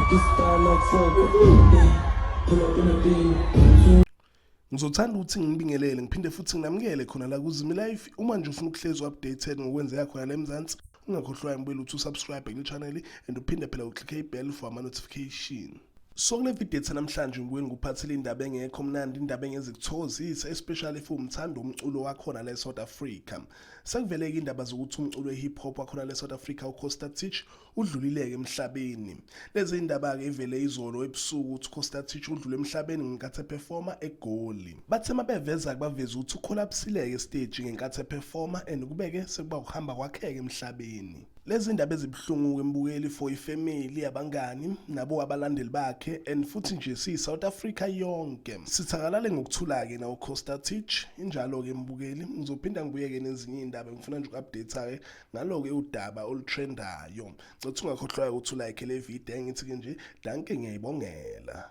This style like soccer. Yeah. Pull up in a beam. Ngizothanda ukuthi ngibingelele ngiphinde futhi nginamukele khona la kuZimi Life. Uma nje ufuna ukuhlezi updated ngokwenzeka khona la eMzansi, ungakhohlwa mbuyela ukuthi usubscribe kule channel and uphinde phela uclicke ibell for ama notification. So kule video ethu namhlanje ngibuye ngikuphathele indaba engekho mnandi, indaba engeze kuthokozisa, especially if umthanda umculo wakhona la eSouth Africa. Sekuveleke indaba zokuthi umculo we-hip hop wakhona la eSouth Africa uCosta Titch udlulileke emhlabeni. Lezi indaba-ke ivele izolo ebusuku ukuthi uCosta Titch udlule emhlabeni ngenkathi eperforma eGoli. Bathe mabeveza baveza ukuthi ucollapsileke estage ngenkathi eperforma and kubeke sekuba ukuhamba kwakheke emhlabeni. Lezi ndaba ezibuhlungu-ke mbukeli for ifamily, abangani nabo abalandeli bakhe and futhi nje siyi-South Africa yonke. Sithakalale ngokuthula-ke na uCosta Titch. Injalo-ke mbukeli, ngizophinda ngibuyeke nezinye iy'ndaba, ngifuna nje uku-update-ke ngalo-ke udaba olutrendayo. Ngicela ungakhohlwa ukuthi ulike le video, engithi-ke nje danke, ngiyayibongela.